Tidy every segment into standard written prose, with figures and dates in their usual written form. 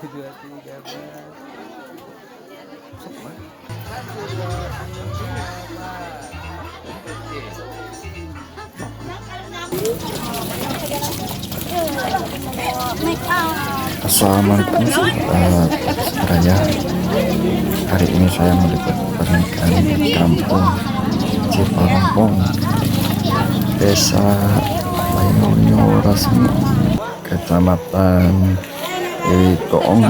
2, 3, 4. Sok mah. 1, 2, 3, 4. Oke. Assalamualaikum sahabat raya. Hari ini saya meliput pernikahan di kampung Ciparengpong, Desa Layonyo Rasmi, Kecamatan Toong.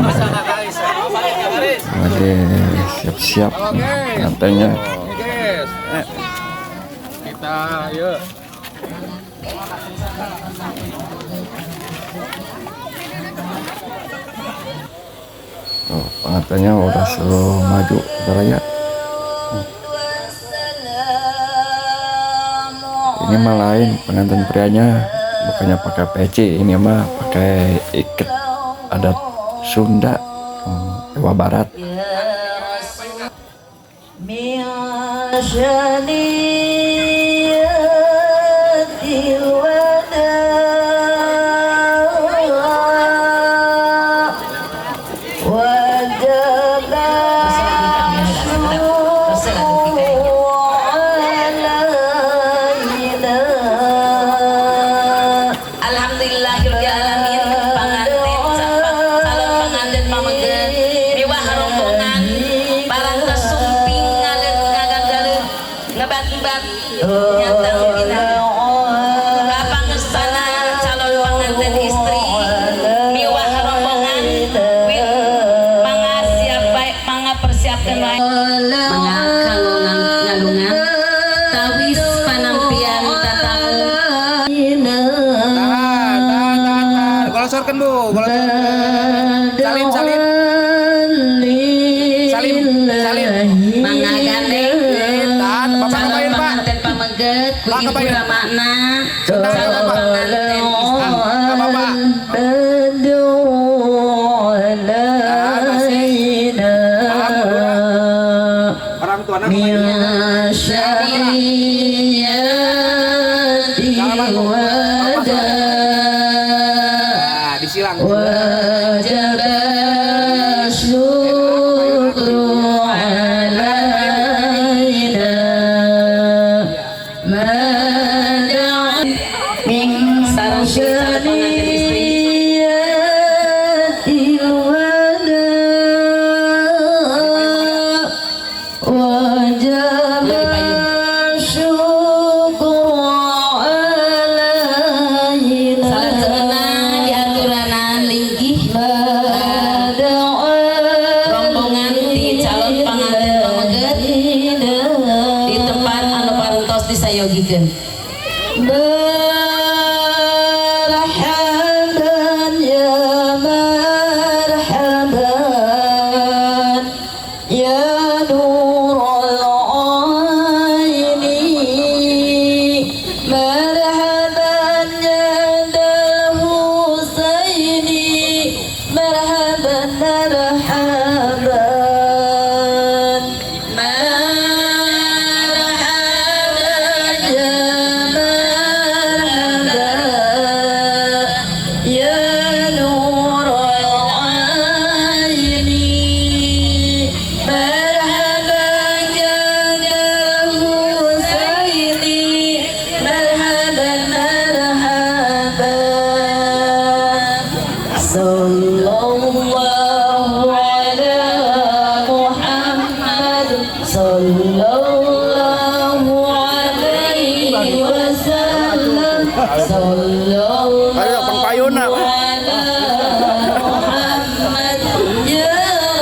Lagi siap-siap pengantinnya. Kita yuk. Oh, pengantinnya udah selalu maju raya. Ini mah lain pengantin prianya, bukannya pakai peci, ini mah pakai iket adat Sunda, Jawa Barat. Golosorkan Bu, golosorkan. Salim, salim. Salim, salim. Mangga gandeng. Tahan, Bapak calon ngapain, Pak? Pengantin pameget, ku Pak, ibu ngapain? ramana. Sebentar, Calon Bapak. pengantin istri. Ah, Bapak. Orang tua anak disilang. Sareng calon pengantin istri. Salajengna diaturanan linggih rombongan di calon pengantin pameget di tempat anu parantos disayogikeun. Marhaban ya marhaban ya nurul aini, marhaban ya dal husaini, marhaban marhaban, marhaban ya marhaban ya nurul aini, marhaban ya dal husaini, marhaban marhaban. Sallallahu ala Muhammad, sallallahu alaihi wasallam, sallallahu Ayo, Bang Payuna. ala Muhammad, ya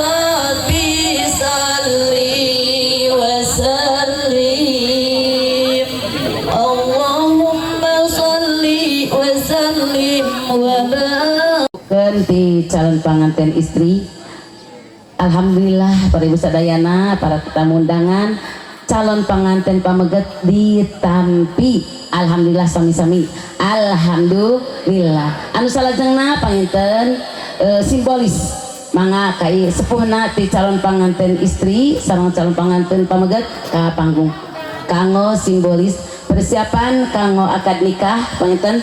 Rabbi salli wa sallim, Allahumma salli wa sallim wa barik. Ganti calon pengantin istri. Alhamdulillah para ibu sadayana, para tamu undangan, calon pengantin pameget ditampi. Alhamdulillah sami-sami. Alhamdulillah. Anu salajengna panginten simbolis mangga kai sepuhna ti calon pengantin istri sareng calon pengantin pameget ka panggung. Kanggo simbolis persiapan kanggo akad nikah panginten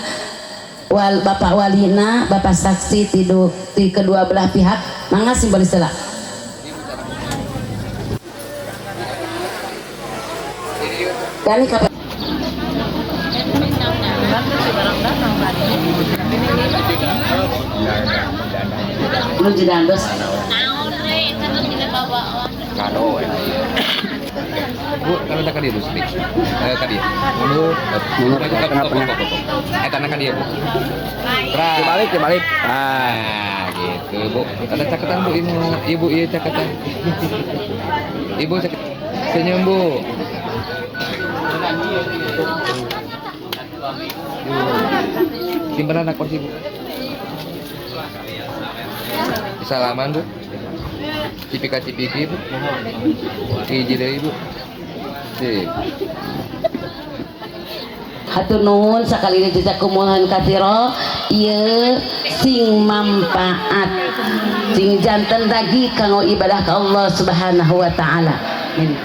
wal bapak walina, bapak saksi ti kedua belah pihak. Mangga simbolis heula. Kani ka menuju dandos. Bu, kalau tak dia dulu. Tadi. Mundur, mundur tengah-tengah. Tanah kan dia, Bu. Dibalik, dibalik. Ah, gitu, Bu. Ada catatan, Bu, Ibu. Ibu iya catatan. Ibu senyum, Bu. Simpenan anak kursi, Bu. Salaman, Bu. Cipika cipiki, Bu. Hiji deui, Bu. Sip. Hatur nuhun sakali deui jazakumullah katsira ieu sing manfaat sing janten lagi kanggo ibadah ka Allah Subhanahu wa taala. Amin.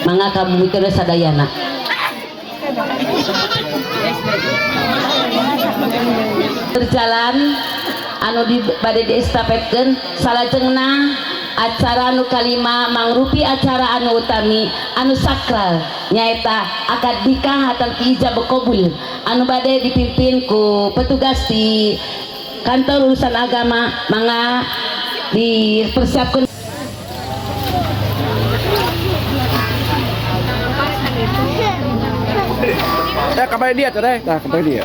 Mangga kabumikeun sadayana. Berjalan anu di bade diestafetkeun salajengna acara anu kalima mangrupi acara anu utami anu sakral nyaeta akad nikah atau ijab qabul anu bade dipimpin ku petugas di kantor urusan agama. Mangga dipersiapkan. Ya kabar dia tuh deh. Nah, kabar dia.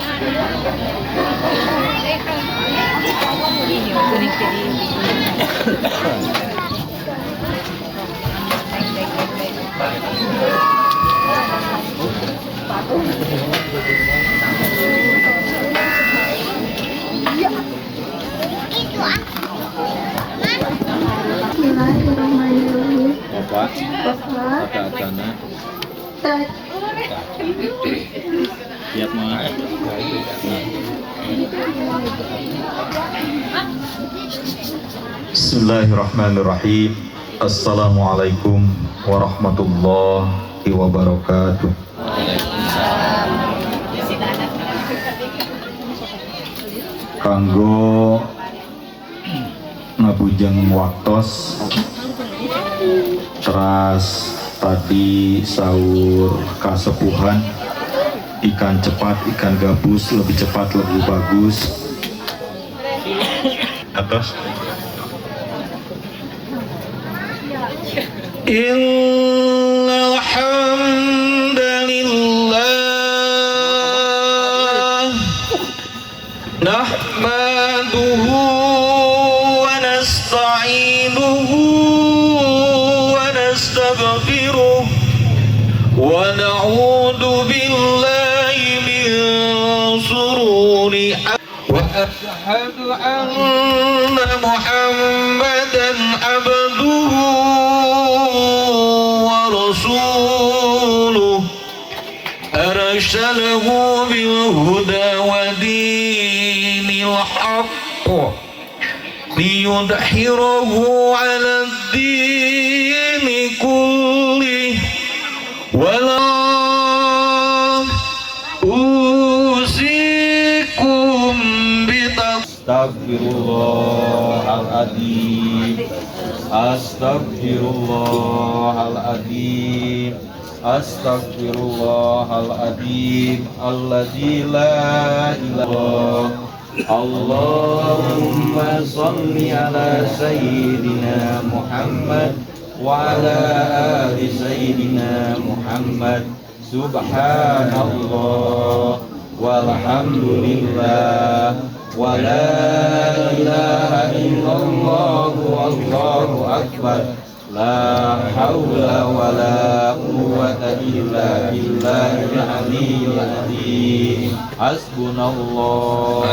Bismillahirrahmanirrahim. Bapak, Bapak, tata siap mah. Bismillahirrahmanirrahim. Assalamualaikum warahmatullahi wabarakatuh. Kanggo ngabujeng waktos teras tadi sahur kasepuhan ikan cepat ikan gabus lebih cepat lebih bagus atas. Innal hamdalillah nahmaduhu wa nasta'inuhu wa nastaghfiruh wa na'udzu billahi min shururi wa ashhadu anna Muhammadan abduhu wa rasuluh arsalahu bil huda wa dinil haqq liyudhhirahu 'ala ad-dini kullih wa la usikum Astagfirullahaladzim, astagfirullahaladzim, astagfirullahaladzim, alladzi la ilaha. Allahumma salli ala sayyidina Muhammad wa ala ali sayyidina Muhammad. Subhanallah walhamdulillah wa la ilaha illallah wallahu akbar la haula wa la quwwata illa billahil aliyyil azim. Hasbunallah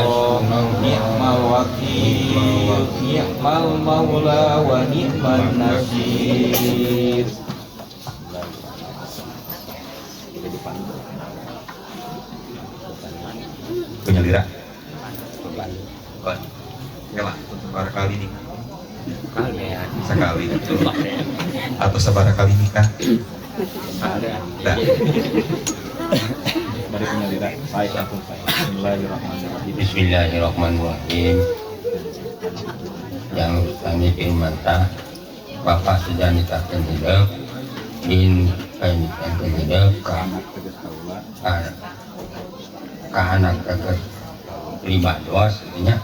ni'mal wakil ni'mal maula wa ni'man nasir. Penyalira ya kali nikah? Sekali. Atau sabaraha kali nikah? Ada. Bari ku nyalira. Baik, langsung saya. Bismillahirrahmanirrahim. Bismillahirrahmanirrahim. Yang Rustani Firmanta, Bapak sudah nikahkan hidup, bin nikahkan hidup Ka anak teges kaula. Ka anak teges pribados nya.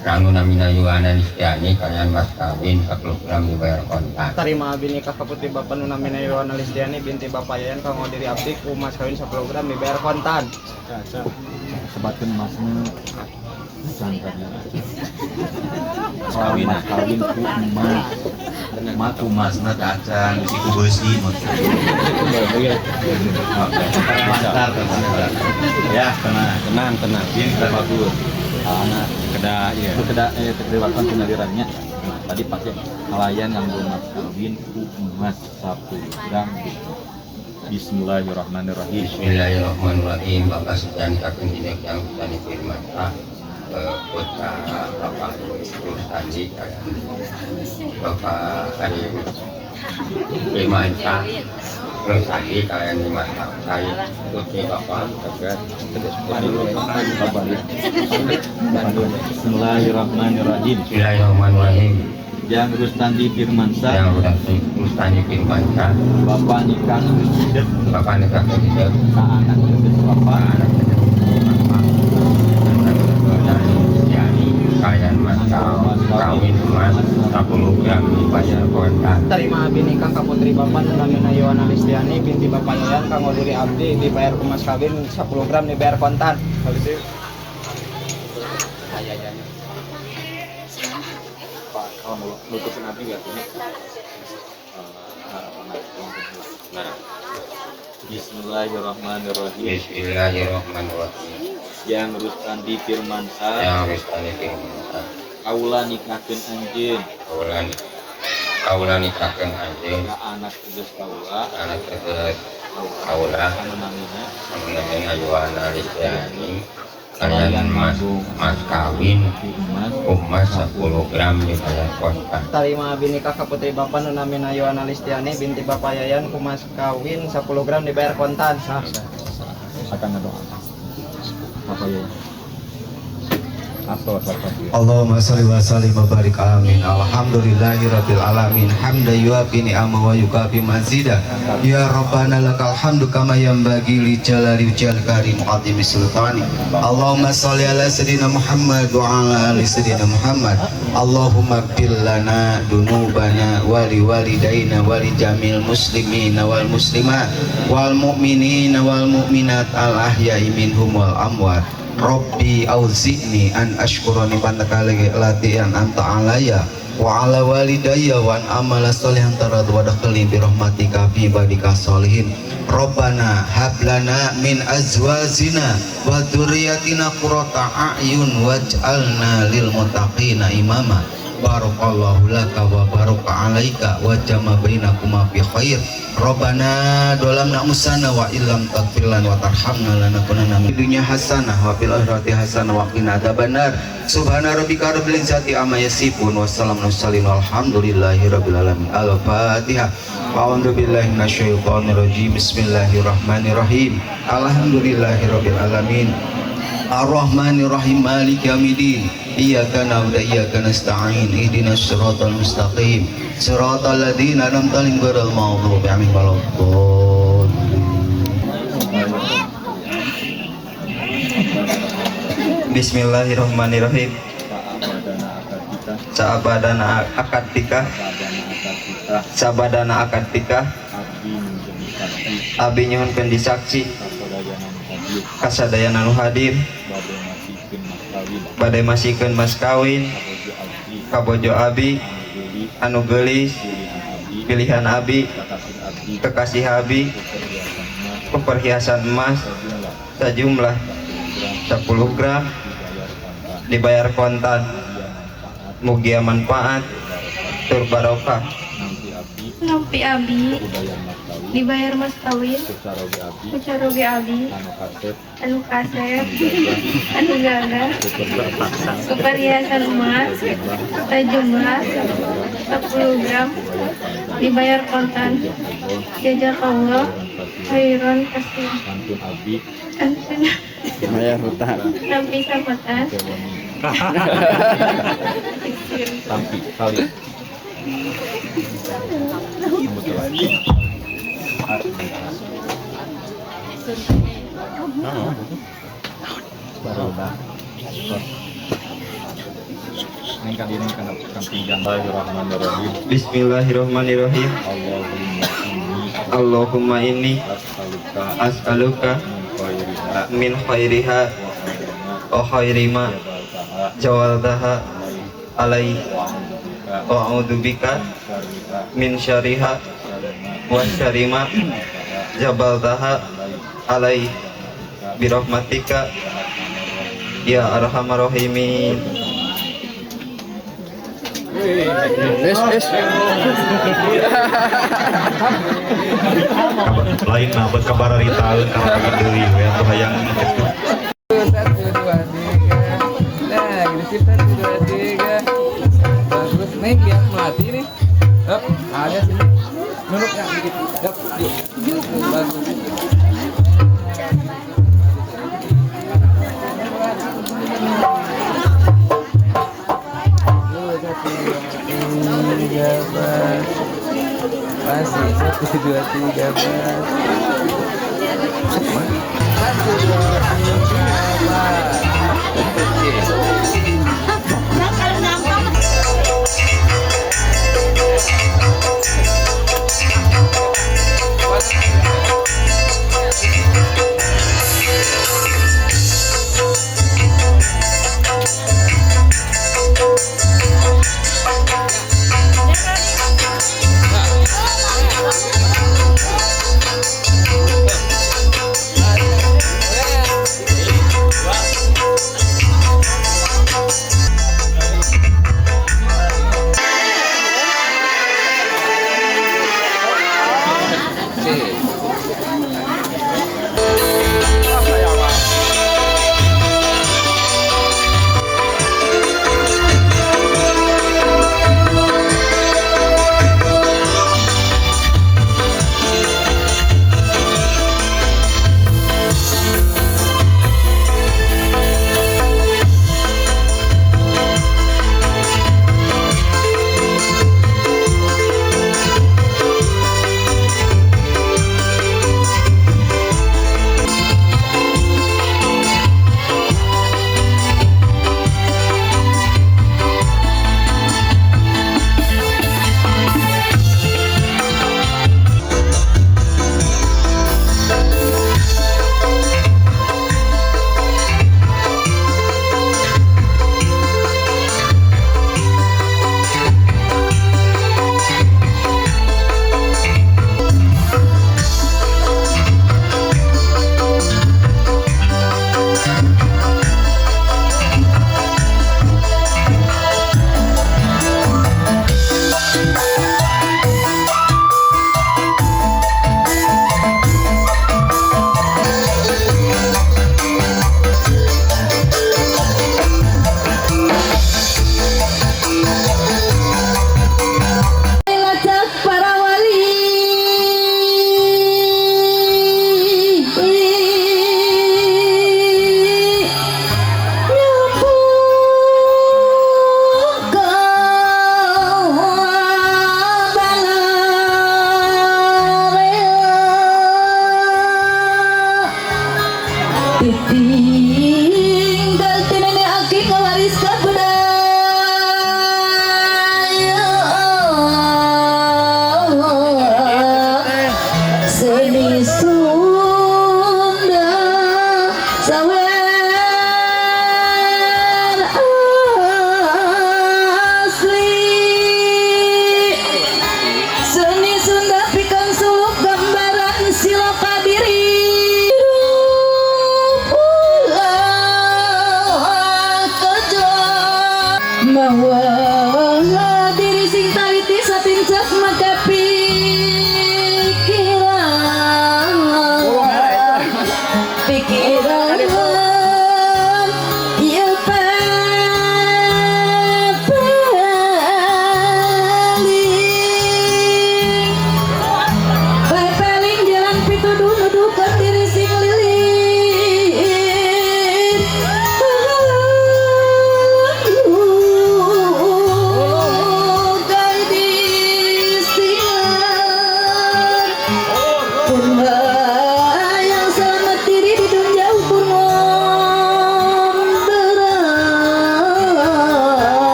Kanu namina Yohana Listiani kaliyan mas kawin 10 gram dibayar kontan. Tarima abi nikah ka putri Bapak nu namina Yohana Listiani binti Bapak Yayan kanggo diri abdi ku mas kawin 10 gram dibayar kontan. Caca. Sebatkeun emasna. Cangkatnya. Mas kawin, mas kawin ku emas. Emas ku emasna cacan, bisi ku beusi. Terlantar, terlantar. Ya, tenang, tenang, tenang. Ini kita bagus. Anak kedah, iya. Kedah, kedewatan penyalirannya. Nah, tadi pakai nelayan yang belum mas kawin ku emas 1 gram gitu. Bismillahirrahmanirrahim. Bismillahirrahmanirrahim. Bapak sedang akan tidak yang tadi firman putra Bapak Rustandi Bapak Ari Firmansyah Rustandi kalian lima saya putri Bapak Tegas. Bismillahirrahmanirrahim. Bismillahirrahmanirrahim. Yang Rustandi Firmansyah. Yang Rustandi Firmansyah. Bapak nikah hidup. Bapak nikah hidup. Ka anak tegas Bapak. Anak tegas Bapak. Kalian mas kawin emas 10 gram dibayar kontan. Tarima abi nikah ka putri Bapak nu namina Yohana Listiani binti Bapak Yayan kanggo diri abdi dibayar ku mas kawin 10 gram dibayar kontan. Pak, kalau mau nutupin abdi nggak punya Nah. Bismillahirrahmanirrahim. Bismillahirrahmanirrahim. Yang Rustandi Firmansyah. Yang Rustandi Firmansyah. Kaula nikahkeun anjeun. Kaula nikahkeun anjeun. Ka anak tegas kaula. Anak tegas kaula. Anu namina. Anu namina Yohana Listiani. Kalian mas kawin emas 10 gram dibayar kontan. Tarima abi nikah ka putri Bapak nu namina Yohana Listiani binti Bapak Yayan ku mas kawin 10 gram dibayar kontan. Sah, sah. Akan ngadoa. Apa ya? Allahumma sholli wa sallim wa barik amin. Alhamdulillahirabbil alamin. Hamda yuafi ni'ama wa yukafi mazida. Ya Rabbana lakal hamdu kama yanbaghi li jalali wajhil karim azimi sultani. Allahumma sholli ala sayidina Muhammad wa ala ali sayidina Muhammad. Allahumma ighfir lana dunubana wa li walidaina wa li jamil muslimina wal muslimat wal mu'minina wal mu'minat al ahya'i minhum wal amwat. Rabbi auzi'ni an ashkura ni'mataka allati an'amta alayya wa ala walidayya wa an amala sholihan tarad wa adkhilni bi rahmatika fi ibadika sholihin. Rabbana hab lana min azwajina wa dzurriyyatina qurrata a'yun waj'alna lil muttaqina imama. Barakallahu laka wa baraka alaika wa jama bainakuma fi khair. Rabbana dolamna musana wa illam taghfir lana wa tarhamna lanakunanna minad dunya hasanah wa fil akhirati hasanah wa qina adzabannar. Subhana rabbika rabbil izzati amma yasifun wa salamun alhamdulillahi rabbil alamin. Al-Fatihah. A'udzu billahi minasyaitonir rajim. Bismillahirrahmanirrahim. Alhamdulillahi rabbil alamin. Ar-Rahmanir-Rahim. Maliki yaumiddin. Iyyaka na'budu wa iyyaka nasta'in. Ihdinas siratal mustaqim. Siratal ladzina an'amta 'alaihim ghairil maghdubi 'alaihim waladdallin. Bismillahirrahmanirrahim. Saabadana akad nikah. Sabadana akad nikah. Abi nyuhunkeun disaksi. Kasadayana nu hadir. Bade masikeun mas kawin. Kabojo abi anu geulis pilihan abi kekasih abi perhiasan emas sejumlah 10 gram dibayar kontan. Mugia manfaat tur barokah. Nampi abi dibayar mas kawin kucaroge abi anu kasep anu gagah perhiasan emas sejumlah 10 gram dibayar kontan. Jazakallah khairan kasih. Kantun Bayar hutang. Nampi sampetan. Tampi kali. Bismillahirrahmanirrahim. Allahumma inni as'aluka min khairiha wa khairi ma jawaltaha alaihi wa a'udzubika min syariha wa syarri ma jabaltaha alaihi birahmatika ya arhamar rahimin. Es. Lain nabet kabar dari tahun kalau lagi deui we atuh hayang gitu. 1, 2, 3. Nah, gini sip 1, 2, 3. Bagus nih, lihat melati nih. Hop, ada sini. Nurut nggak dikit. Hop, yuk. Bagus. 3, 4. Masih 1, 2, 3, 4. 1, 2, 3, 4.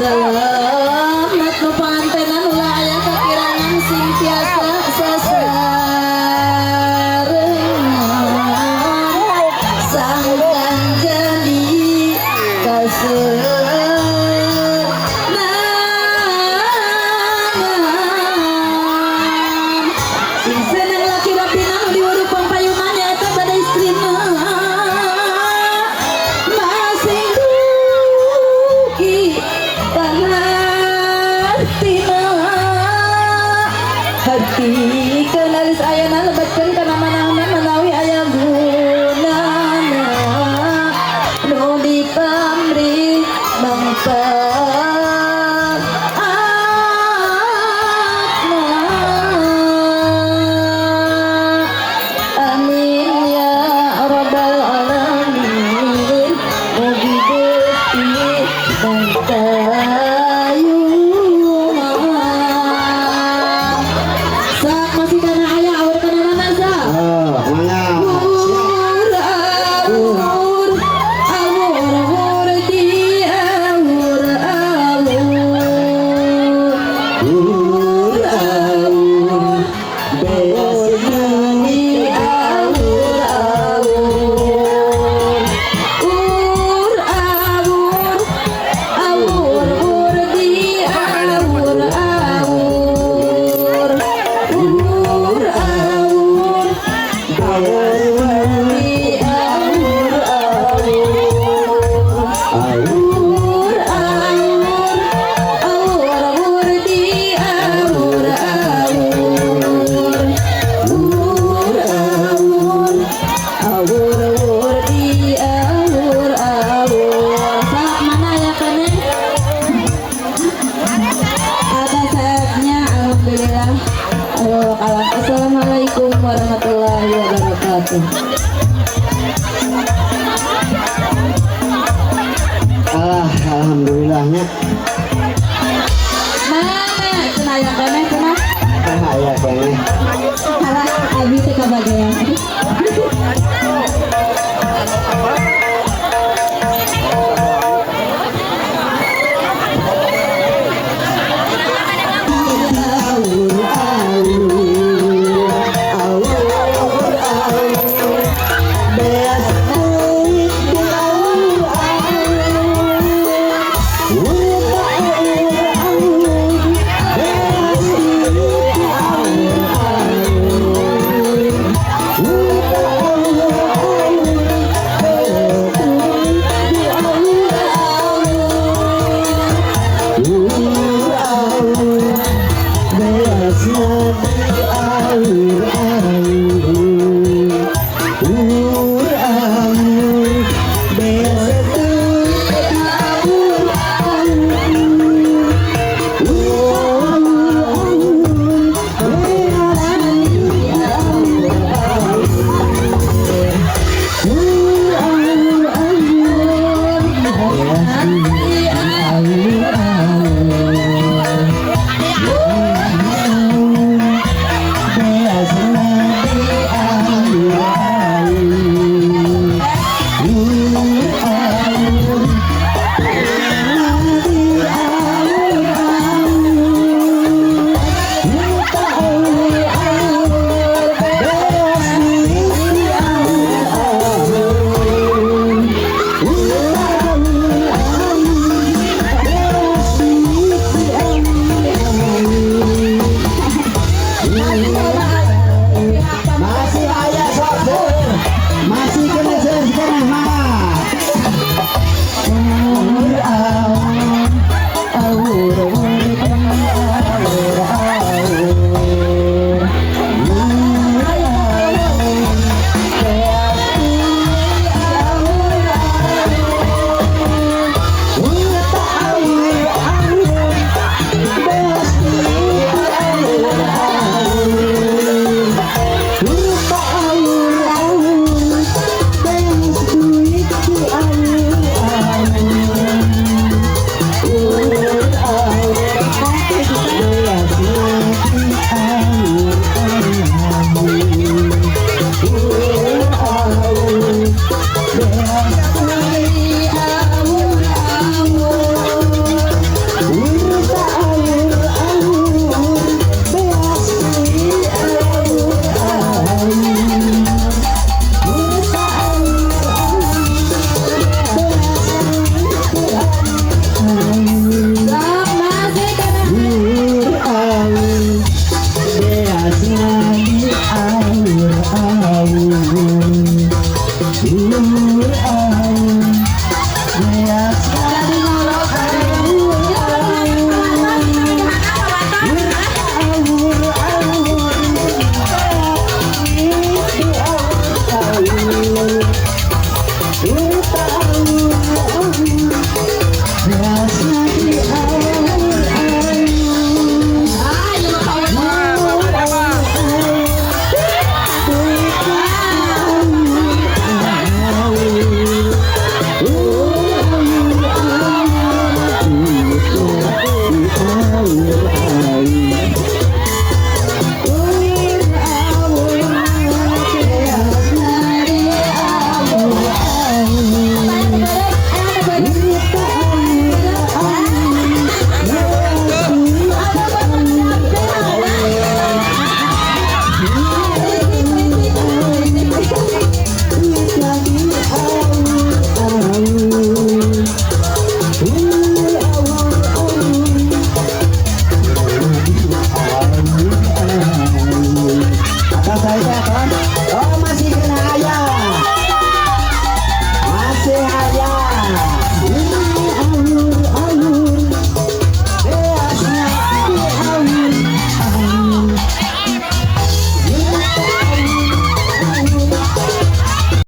Selamat nu pangantenan ulah aya kakirangan sing tiasa sasarengan sangkan jadi kasenangan. Sing seneng laki rapina nu diuruk pangpayunan nyaeta pada istrina masing duki pahartina hati kenalis ayana lebetkeun kana manahna manawi aya gunana nu dipamri mangfaatna. Amin ya rabbal alamin. Mugi Gusti mangtayungan. Sak masih kana aya awur kana nana sak. Mangga. Awur awur awur awur di awur awur awur awur di awur awur ur awur awur ur di awur awur ur awur awur di awur awur awur awur awur awur di awur awur ur awur awur awur di awur awur. Sak mana ya kene? Atas saatnya alhamdulillah. Ayo kalam. Assalamualaikum warahmatullahi wabarakatuh. Alah, alhamdulillahnya. Mana cenah aya keneh cenah? Ah, aya keneh. Alah, abi teh kabagean.